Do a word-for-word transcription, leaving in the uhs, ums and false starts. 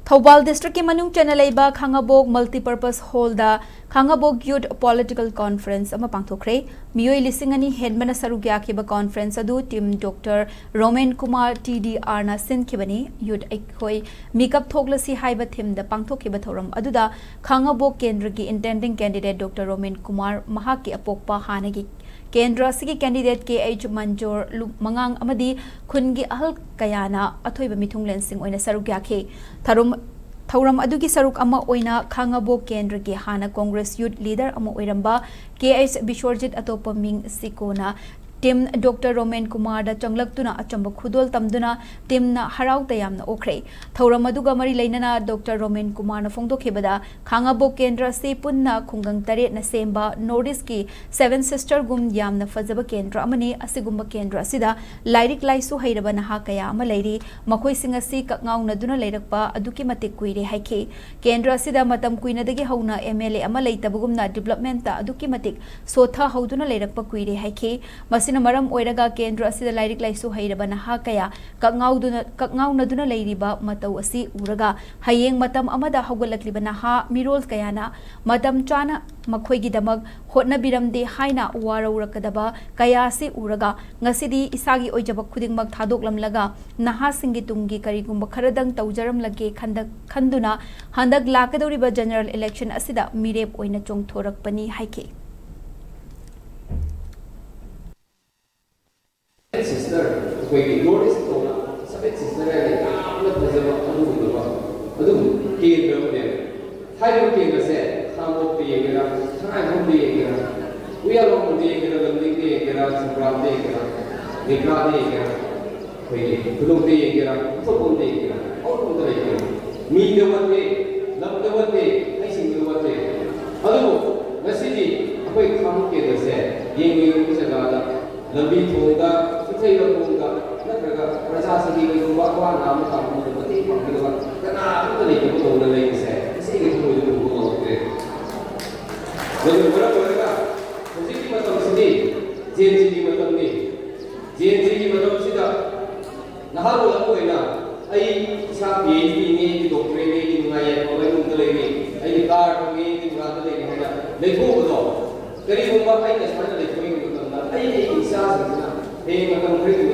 ꯊꯧꯕꯥꯜ ꯗꯤꯁꯇ꯭ꯔꯤꯛꯀꯤ ꯃꯅꯨꯡ ꯆꯟꯅ ꯂꯩꯕ ꯈꯥꯉꯕꯣꯛ ꯃꯜꯇꯤꯄꯔꯄꯁ ꯍꯣꯜꯗ ꯈꯥꯉꯕꯣꯛ ꯌꯨꯠ ꯄꯣꯂꯤꯇꯤꯀꯦꯜ ꯀꯣꯟꯐ꯭ꯔꯦꯟꯁ ꯑꯃ ꯄꯥꯡꯊꯣꯛꯈ꯭ꯔꯦ꯫ ꯃꯤꯑꯣꯏ ꯂꯤꯁꯤꯡ ꯑꯅꯤ ꯍꯦꯟꯕꯅ ꯁꯔꯨꯛ ꯌꯥꯈꯤꯕ ꯀꯣꯟꯐ꯭ꯔꯦꯟꯁ ꯑꯗꯨ team doctor Romen Kumar T D ꯑꯥꯔꯅ ꯁꯤꯟꯈꯤꯕꯅꯤ꯫ ꯌꯨꯠ ꯑꯩꯈꯣꯏ ꯃꯤꯀꯞ ꯊꯣꯛꯂꯁꯤ ꯍꯥꯏꯕ ꯊꯤꯝꯗ ꯄꯥꯡꯊꯣꯛꯈꯤꯕ ꯊꯧꯔꯝ ꯑꯗꯨꯗ ꯈꯥꯉꯕꯣꯛ ꯀꯦꯟꯗ꯭ꯔꯒꯤ intending candidate doctor Romen Kumar, ꯃꯍꯥꯛꯀꯤ ꯑꯄꯣꯛꯄ ꯍꯥꯟꯅꯒꯤ ꯀꯦꯟꯗ꯭ꯔ ꯑꯁꯤꯒꯤ ꯀꯦꯟꯗꯤꯗꯦꯠ ꯀꯦ ꯑꯩꯆ ꯃꯟꯖꯣꯔ ꯂꯨ-, ꯃꯉꯥꯡ ꯑꯃꯗꯤ ꯈꯨꯟꯒꯤ ꯑꯍꯜ ꯀꯌꯥꯅ ꯑꯊꯣꯏꯕ ꯃꯤꯊꯨꯡꯂꯦꯟꯁꯤꯡ ꯑꯣꯏꯅ ꯁꯔꯨꯛ ꯌꯥꯈꯤ꯫ ꯊꯧꯔꯝ, ꯊꯧꯔꯝ ꯑꯗꯨꯒꯤ ꯁꯔꯨꯛ ꯑꯃ ꯑꯣꯏꯅ ꯈꯥꯉꯕꯣꯛ ꯀꯦꯟꯗ꯭ꯔꯒꯤ ꯍꯥꯟꯅ ꯀꯣꯡꯒ꯭ꯔꯦꯁ ꯌꯨꯠ ꯂꯤꯗꯔ ꯑꯃ ꯑꯣꯏꯔꯝꯕ ꯀꯦ ꯑꯩꯆ ꯕꯤꯁ꯭ꯋꯔꯖꯤꯠ, ꯑꯇꯣꯞꯄ ꯃꯤꯡ ꯁꯤꯀꯣꯅ ꯇꯤꯝ ꯗꯣꯛꯇꯔ ꯔꯣꯃꯦꯟ ꯀꯨꯃꯥꯔꯗ ꯆꯪꯂꯛꯇꯨꯅ ꯑꯆꯝꯕ ꯈꯨꯗꯣꯜ ꯇꯝꯗꯨꯅ ꯇꯤꯝꯅ ꯍꯔꯥꯎ ꯇꯌꯥꯝꯅ ꯑꯣꯛꯈ꯭ꯔꯦ꯫ ꯊꯧꯔꯝ ꯑꯗꯨꯒ ꯃꯔꯤ ꯂꯩꯅꯅ ꯗꯣꯛꯇꯔ ꯔꯣꯃꯦꯟ ꯀꯨꯃꯥꯔꯅ ꯐꯣꯡꯗꯣꯛꯈꯤꯕꯗ, ꯈꯥꯉꯕꯣꯛ ꯀꯦꯟꯗ꯭ꯔ ꯑꯁꯤ ꯄꯨꯟꯅ ꯈꯨꯡꯒꯪ ꯇꯔꯦꯠꯅ ꯁꯦꯝꯕ ꯅꯣꯔꯠ ꯏꯁꯀꯤ ꯁꯦꯚꯦꯟ ꯁꯤꯁꯇꯔꯒꯨꯝ ꯌꯥꯝꯅ ꯐꯖꯕ ꯀꯦꯟꯗ꯭ꯔ ꯑꯃꯅꯤ꯫ ꯑꯁꯤꯒꯨꯝꯕ ꯀꯦꯟꯗ꯭ꯔ ꯑꯁꯤꯗ ꯂꯥꯏꯔꯤꯛ ꯂꯥꯏꯁꯨ ꯍꯩꯔꯕ ꯅꯍꯥ ꯀꯌꯥ ꯑꯃ ꯂꯩꯔꯤ꯫ ꯃꯈꯣꯏꯁꯤꯡ ꯑꯁꯤ ꯀꯛꯉꯥꯎꯅꯗꯨꯅ ꯂꯩꯔꯛꯄ ꯑꯗꯨꯛꯀꯤ ꯃꯇꯤꯛ ꯀꯨꯏꯔꯦ ꯍꯥꯏꯈꯤ꯫ ꯀꯦꯟꯗ꯭ꯔ ꯑꯁꯤꯗ ꯃꯇꯝ ꯀꯨꯏꯅꯗꯒꯤ ꯍꯧꯅ ꯑꯦꯝ ꯑꯦꯜ ꯑꯦ ꯑꯃ ꯂꯩꯇꯕꯒꯨꯝꯅ ꯗꯤꯕ꯭ꯂꯞꯃꯦꯟꯇ ꯑꯗꯨꯛꯀꯤ ꯃꯇꯤꯛ ꯁꯣꯊꯍꯧꯗꯨꯅ ꯂꯩꯔꯛꯄ ꯀꯨꯏꯔꯦ ꯍꯥꯏꯈꯤ꯫ ꯃꯁꯤꯅ ꯃꯔꯝ ꯑꯣꯏꯔꯒ ꯀꯦꯟꯗ꯭ꯔ ꯑꯁꯤꯗ ꯂꯥꯏꯔꯤꯛ ꯂꯥꯏꯁꯨ ꯍꯩꯔꯕ ꯅꯍꯥ ꯀꯌꯥ ꯀꯛꯉꯥꯎꯗꯨꯅ, ꯀꯛꯉꯥꯎꯅꯗꯨꯅ ꯂꯩꯔꯤꯕ ꯃꯇꯧ ꯑꯁꯤ ꯎꯔꯒ ꯍꯌꯦꯡ ꯃꯇꯝ ꯑꯃꯗ ꯍꯧꯒꯠꯂꯛꯂꯤꯕ ꯅꯍꯥ ꯃꯤꯔꯣꯜ ꯀꯌꯥꯅ ꯃꯇꯝ ꯆꯥꯅ ꯃꯈꯣꯏꯒꯤꯗꯃꯛ ꯍꯣꯠꯅꯕꯤꯔꯝꯗꯦ ꯍꯥꯏꯅ ꯋꯥꯔꯧꯔꯛꯀꯗꯕ ꯀꯌꯥ ꯑꯁꯤ ꯎꯔꯒ ꯉꯁꯤꯗꯤ ꯏꯁꯥꯒꯤ ꯑꯣꯏꯖꯕ ꯈꯨꯗꯤꯡꯃꯛ ꯊꯥꯗꯣꯛꯂꯝꯂꯒ ꯅꯍꯥꯁꯤꯡꯒꯤ ꯇꯨꯡꯒꯤ ꯀꯔꯤꯒꯨꯝꯕ ꯈꯔꯗꯪ ꯇꯧꯖꯔꯝꯂꯒꯦ ꯈꯟꯗ-, ꯈꯟꯗꯨꯅ ꯍꯟꯗꯛ ꯂꯥꯛꯀꯗꯧꯔꯤꯕ ꯖꯦꯅꯔꯦꯜ ꯏꯂꯦꯛꯁꯟ ꯑꯁꯤꯗ ꯃꯤꯔꯦꯞ ꯑꯣꯏꯅ ꯆꯣꯡꯊꯣꯔꯛꯄꯅꯤ ꯍꯥꯏꯈꯤ꯫ ꯁꯤꯁꯇꯔ, ꯑꯩꯈꯣꯏꯒꯤ ꯅꯣꯔꯠ ꯏꯁ ꯇꯧꯅ ꯁꯕꯦꯟ ꯁꯤꯁꯇꯔ ꯍꯥꯏꯅ ꯌꯥꯝꯅ ꯐꯖꯕ ꯑꯗꯨꯒꯨꯝꯂꯕ ꯑꯗꯨꯝ ꯀꯦꯟꯗ꯭ꯔ ꯑꯃꯅꯦꯕ꯫ ꯍꯥꯏꯔꯤꯕ ꯀꯦꯟꯗ꯭ꯔꯁꯦ ꯈꯥꯉꯕꯣꯛꯇ ꯌꯦꯡꯒꯦꯔꯥ, ꯊꯔꯥꯏꯕꯨꯡꯗ ꯌꯦꯡꯒꯦꯔꯥ, ꯎꯌꯥꯜꯋꯥꯡꯈꯨꯜꯗ ꯌꯦꯡꯒꯦꯔꯥ, ꯂꯝꯗꯤꯡꯗ ꯌꯦꯡꯒꯦꯔꯥ, ꯁꯝꯕ꯭ꯔꯥꯝꯗ ꯌꯦꯡꯒꯦꯔꯥ, ꯂꯤꯛꯂꯥꯗ ꯌꯦꯡꯒꯦꯔꯥ, ꯑꯩꯈꯣꯏꯒꯤ ꯈꯨꯅꯧꯗ ꯌꯦꯡꯒꯦꯔꯥ, ꯎꯈ꯭ꯔꯨꯜꯂꯣꯝꯗ ꯌꯦꯡꯒꯦꯔꯥ, ꯑꯃꯔꯣꯝꯗ ꯂꯩꯒꯦꯔꯥ, ꯃꯤꯗ ꯋꯥꯠꯇꯦ, ꯂꯝꯗ ꯋꯥꯠꯇꯦ, ꯍꯩꯁꯤꯡꯕꯗ ꯋꯥꯠꯇꯦ꯫ ꯑꯗꯨꯕꯨ ꯉꯁꯤꯗꯤ ꯑꯩꯈꯣꯏ ꯈꯥꯉꯕꯣꯛ ꯀꯦꯟꯗ꯭ꯔꯁꯦ ꯌꯦꯡꯕ ꯌꯦꯡꯕ ꯖꯒꯥꯗ ꯂꯝꯕꯤ ꯊꯣꯡꯗ, ꯏꯊꯩ ꯂꯧꯈꯣꯡꯗ, ꯅꯠꯇ꯭ꯔꯒ ꯄ꯭ꯔꯖꯥꯁꯤꯡꯒꯤ ꯀꯩꯒꯨꯝꯕ ꯑꯋꯥ ꯑꯅꯥ ꯑꯃ ꯇꯥꯕ ꯃꯇꯝꯗ ꯃꯇꯦꯡ ꯄꯥꯡꯕꯤꯅꯕ ꯀꯅꯥ ꯑꯃꯠꯇ ꯂꯩꯇꯕꯗꯧꯅ ꯂꯩꯕꯁꯦ ꯏꯆꯦꯒꯤ ꯊꯃꯣꯏꯗ ꯄꯨꯕ ꯉꯝꯂꯛꯇ꯭ꯔꯦ꯫ ꯃꯗꯨꯅ ꯃꯔꯝ ꯑꯣꯏꯔꯒ ꯍꯧꯖꯤꯛꯀꯤ ꯃꯇꯝꯁꯤꯗꯤ ꯖꯦꯟ ꯖꯤꯒꯤ ꯃꯇꯝꯅꯤ꯫ ꯖꯦꯟ ꯖꯤꯒꯤ ꯃꯇꯝꯁꯤꯗ ꯅꯍꯥꯔꯣꯜ ꯑꯃ ꯑꯣꯏꯅ ꯑꯩ ꯏꯁꯥ ꯄꯤ ꯑꯩꯆ ꯗꯤꯅꯤ, ꯑꯩꯒꯤ ꯗꯣꯛꯇꯔꯦꯠ ꯑꯩꯅ ꯁꯨꯃꯥꯏꯅ ꯂꯩꯊꯣꯛꯏꯕ ꯃꯇꯝꯗ ꯑꯩ ꯑꯩꯒꯤ ꯏꯆꯥꯁꯤꯡꯁꯤꯅ ꯍꯌꯦꯡ ꯃꯇꯝ ꯈꯔꯒꯤ